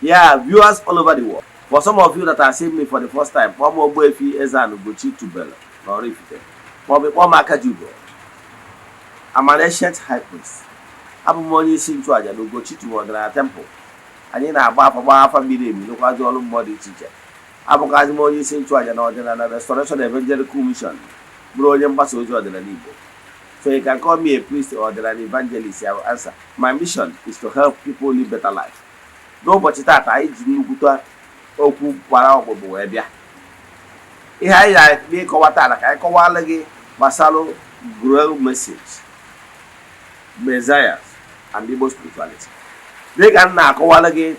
Yeah, viewers all over the world. For some of you that are seeing me for the first time, Pomo Boefi Eze-Ana Ugochi Tubelu, or if it Pomo Akajubo. I'm an ancient high priest. I'm money sing to Aja Ugochi to the temple. And in a bar for Bafa Bidim, look at all body teacher. I'm a money sing to Aja and restoration evangelical mission. Brilliant Basso Jordan and Igbo. So you can call me a priest or an evangelist, I will answer. My mission is to help people live better life. N'ụbọchị tata anyị ji nnukwute okwu gbara ọgbụgbụ wee bịa. Ihe anyị na-ekpe ịkọwa taa ka anyị kọwala gị gbasara Grail message, Messiah and Igbo spirituality. Dịka m na-akọwala gị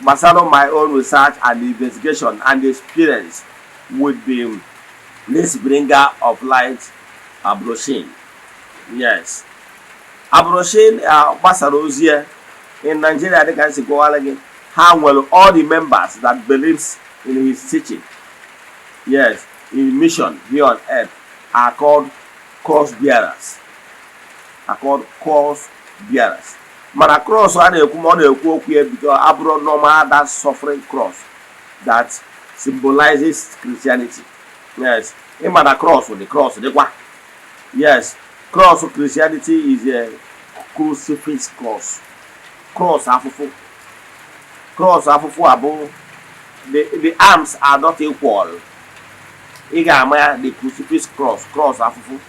gbasara my own research and investigation and experience with the this bringer of light, Abroshin. Yes. Abroshin gbasara ozi ya in Nigeria, they can say go again. How well all the members that believes in his teaching, yes, in mission here on earth, are called cross bearers. Are called cross bearers. Man, a cross one because abnormal that suffering cross that symbolizes Christianity. Yes, in man a cross with the cross, yes, cross of Christianity is a crucifix cross. Cross afufu abo the arms are not equal. Igama the crucifix cross afufu.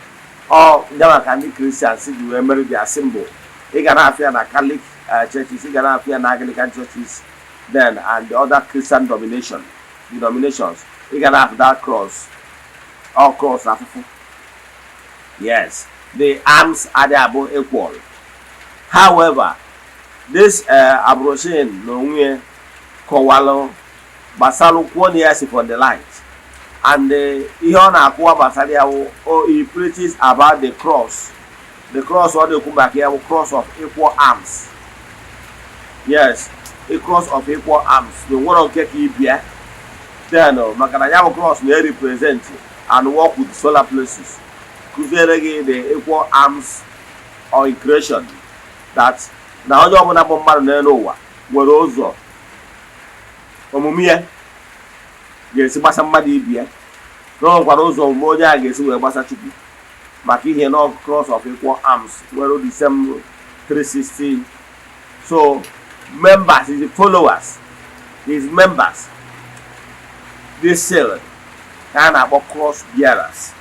Or them can be Christians see you remember their symbol. Igana afia na Catholic churches, igana afia na Anglican churches, then and the other Christian denominations. Igana have that cross. All cross afufu. Yes, the arms are about equal. However, this Abroshin no kowalo basalu kwoniasi for the light, and Iona Akwa Basalia he preaches about the cross or the Kumbaki cross of equal arms. Yes, a cross of equal arms. The one of Kekibia, then Makanayama cross may represent and work with solar plexus. Kuverege the equal arms or in creation that. Na onye ọbụla bụ mmadụ n'ụwa nwere ụzọ omume ya ga-esi gbasa mmadụ ibi ya n'ọnwekwara ụzọ omume onye a ga-esi wee gbasa Chukwu maka ihe na cross of equal arms nwere the same 360. So members, his followers, his members, this seal ka a na-akpọ cross bearers.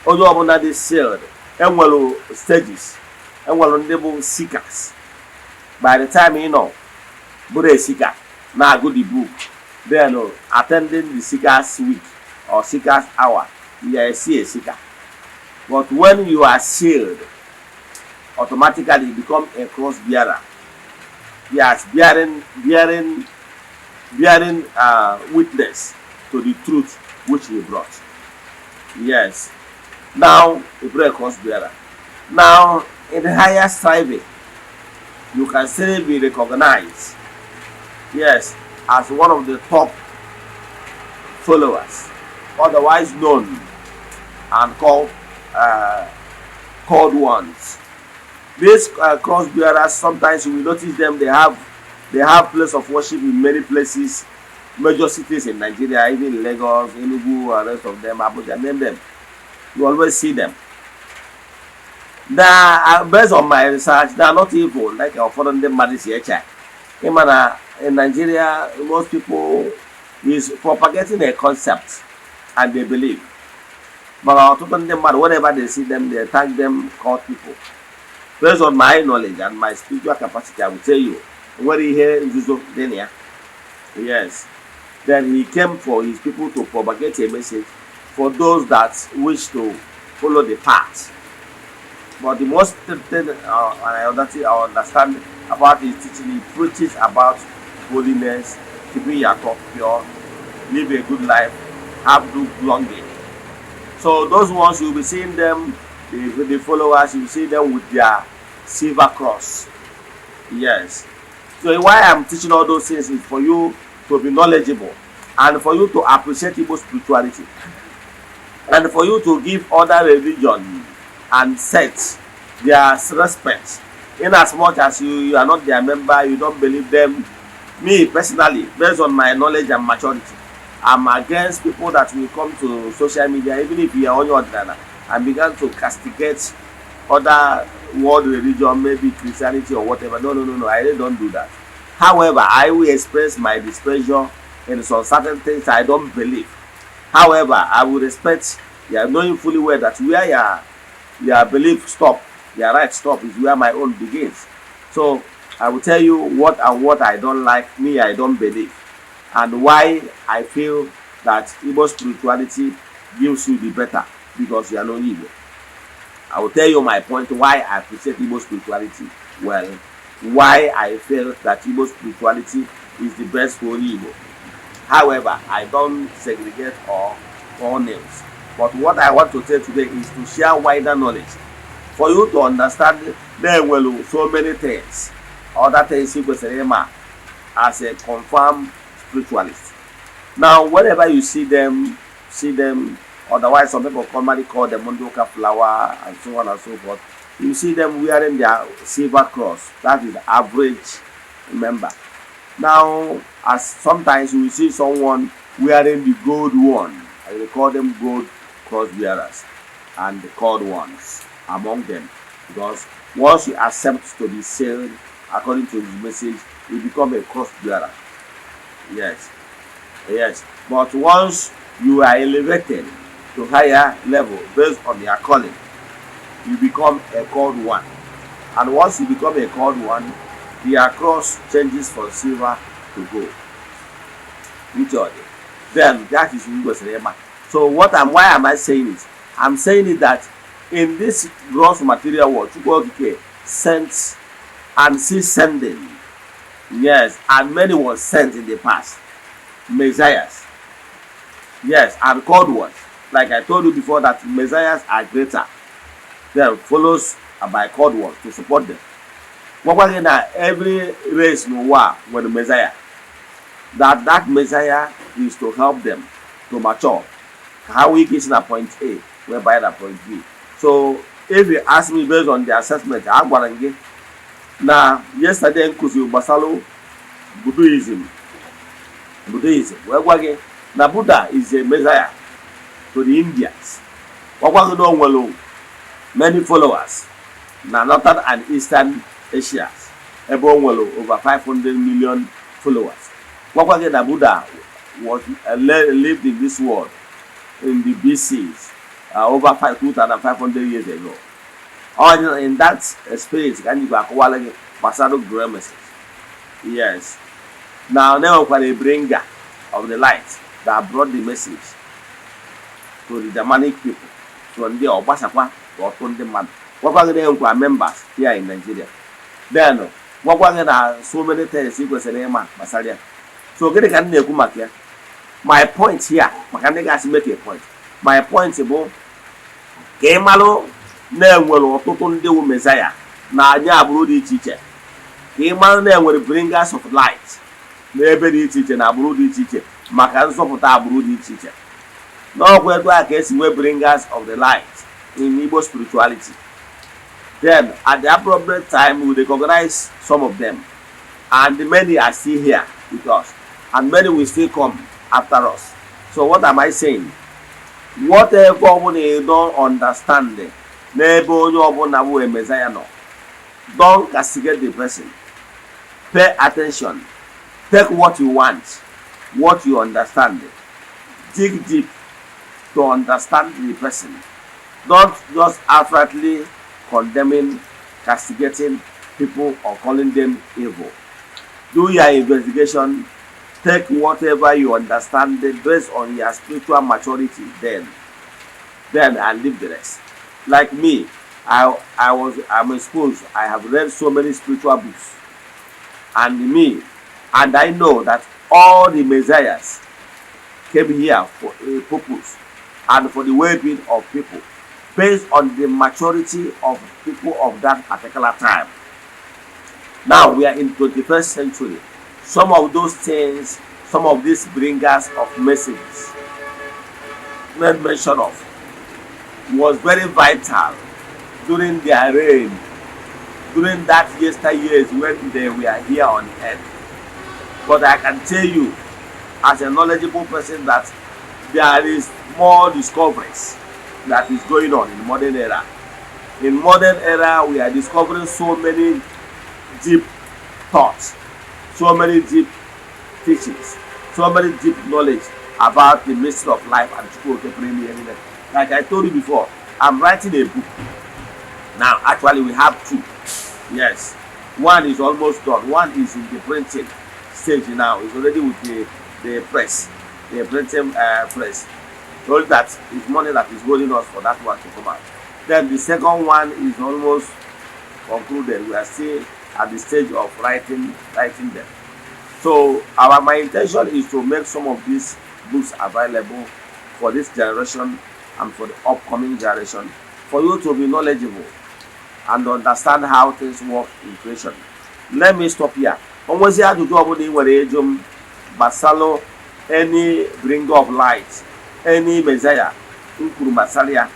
Onye ọbụla dị sealed enwere stages. And one of them seekers. By the time you know, but a seeker, now go the book. Then attending the seekers week or seekers hour, you are a seeker. But when you are sealed, automatically you become a cross bearer. Yes, bearing witness to the truth which he brought. Yes. Now a cross bearer. Now in the higher striving, you can still be recognized, yes, as one of the top followers, otherwise known and called ones. These cross bearers, sometimes you will notice them. They have place of worship in many places, major cities in Nigeria, even Lagos, Enugu, and rest of them. Abuja, name them. You always see them. Based on my research, they are not evil like our foreign them here. In Nigeria, most people is propagating a concept and they believe. But whenever they see them, they thank them, call people. Based on my knowledge and my spiritual capacity, I will tell you, when he hear Denia, yes, then he came for his people to propagate a message for those that wish to follow the path. But the most thing I understand about his teaching, he preaches about holiness, keeping your thought pure, live a good life, have good longing. So those ones you'll be seeing them, the followers, you see them with their silver cross. Yes. So why I'm teaching all those things is for you to be knowledgeable and for you to appreciate Igbo spirituality and for you to give other religion and sects their respect. In as much as you are not their member, you don't believe them, Me personally, based on my knowledge and maturity, I'm against people that will come to social media, even if you are on your ordinary, and began to castigate other world religion, maybe Christianity or whatever. No, no, no, no. I really don't do that. However, I will express my displeasure in some certain things I don't believe. However, I will respect, yeah, knowing fully well that where your belief stop, your right stop is where my own begins. So I will tell you what and what I don't like, me I don't believe, and why I feel that Igbo spirituality gives you the better because you are not Igbo. I will tell you my point why I appreciate Igbo spirituality well, why I feel that Igbo spirituality is the best for Igbo. However, I don't segregate or call names. But what I want to say today is to share wider knowledge for you to understand there will so many things, other things you can as a confirmed spiritualist. Now, whenever you see them, otherwise some people commonly call them Mondoka flower and so on and so forth. You see them wearing their silver cross. That is the average member. Now, as sometimes you will see someone wearing the gold one, and they call them gold cross bearers and the called ones among them, because once you accept to be saved according to his message, you become a cross bearer. Yes, yes. But once you are elevated to higher level based on your calling, you become a called one. And once you become a called one, their cross changes from silver to gold. Then that is Igbo. So why am I saying it? I'm saying it that in this gross material world, Chukwuokike sent and still sending. Yes, and many was sent in the past. Messiahs. Yes, and called ones. Like I told you before that messiahs are greater. Then follows by called ones to support them. Every race no war with the Messiah. That Messiah is to help them to mature. How we get to point A, whereby at point B. So if you ask me based on the assessment, I'm going to now yesterday nkuzi Basalo Buddhism. Where now Buddha is a Messiah to the Indians. Many followers. Now northern and eastern Asia, over 500 million followers. The Buddha was lived in this world in the BCs over 2,500 years ago. In that space, can you back Basado Grail? Yes. Now a bringer of the light that brought the message to the Germanic people from the Obasakwa or from the man. Members here in Nigeria. Then, so many things you can so get my point here, mechanics make a point. My point is Kemalo Nemwell or Toton Messiah, Nanya Brudi teacher. Kemal will bring us of light. Nobody teacher, Abrudi teacher, Makanso Brudi teacher. No where do I guess will bring us of the light in Igbo spirituality. Then, at the appropriate time, we will recognize some of them. And many are still here with us. And many will still come after us. So what am I saying? Whatever you don't understand, don't castigate the person. Pay attention. Take what you want, what you understand. Dig deep to understand the person. Don't just outrightly condemning, castigating people or calling them evil. Do your investigation, take whatever you understand based on your spiritual maturity, then and leave the rest. Like me, I'm exposed. I have read so many spiritual books. And I know that all the messiahs came here for a purpose and for the well-being of people, based on the maturity of people of that particular time. Now we are in 21st century. Some of those things, some of these bringers of messages made mention of was very vital during their reign, during that yesteryears when they were here on earth. But I can tell you, as a knowledgeable person, that there is more discoveries that is going on in modern era. In modern era, we are discovering so many deep thoughts, so many deep teachings, so many deep knowledge about the mystery of life and Chukwuoke. Like I told you before, I'm writing a book now. Actually, we have two. Yes, one is almost done. One is in the printing stage now. It's already with the press, the printing press. So that is money that is holding us for that one to come out. Then the second one is almost concluded. We are still at the stage of writing them. So my intention is to make some of these books available for this generation and for the upcoming generation, for you to be knowledgeable and understand how things work in creation. Let me stop here. Onwezi ajụjụ ọbụla ị nwere ịjụ m gbasara any bringer of light, any messiah m kwuru gbasara ya,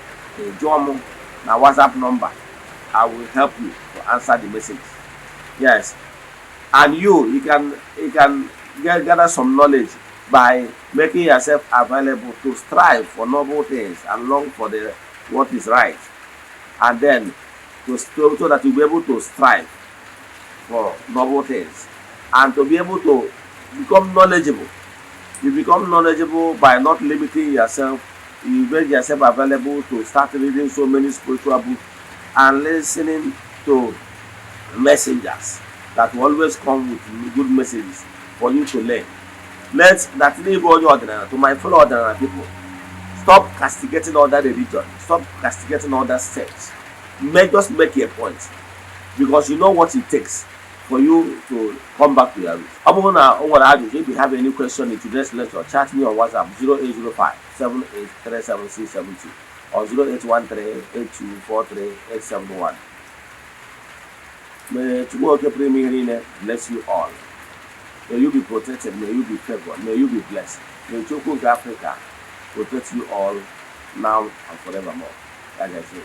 jụọ m na WhatsApp number. I will help you to answer the message. Yes, and you can gather some knowledge by making yourself available to strive for noble things and long for what is right, and then so that you'll be able to strive for noble things and to be able to become knowledgeable. You become knowledgeable by not limiting yourself. You make yourself available to start reading so many spiritual books and listening to messengers that will always come with good messages for you to learn. Let that leave all your ordinary, to my fellow ordinary people. Stop castigating other religion. Stop castigating other sects. Just make a point, because you know what it takes for you to come back to your roots. If you have any question in today's lecture, chat me on WhatsApp 0805 7837672 or 0813 8243 871. May Chukwuoke Premier bless you all. May you be protected, may you be favored, may you be blessed. May Chukwuoke Africa protect you all now and forevermore. Like I say,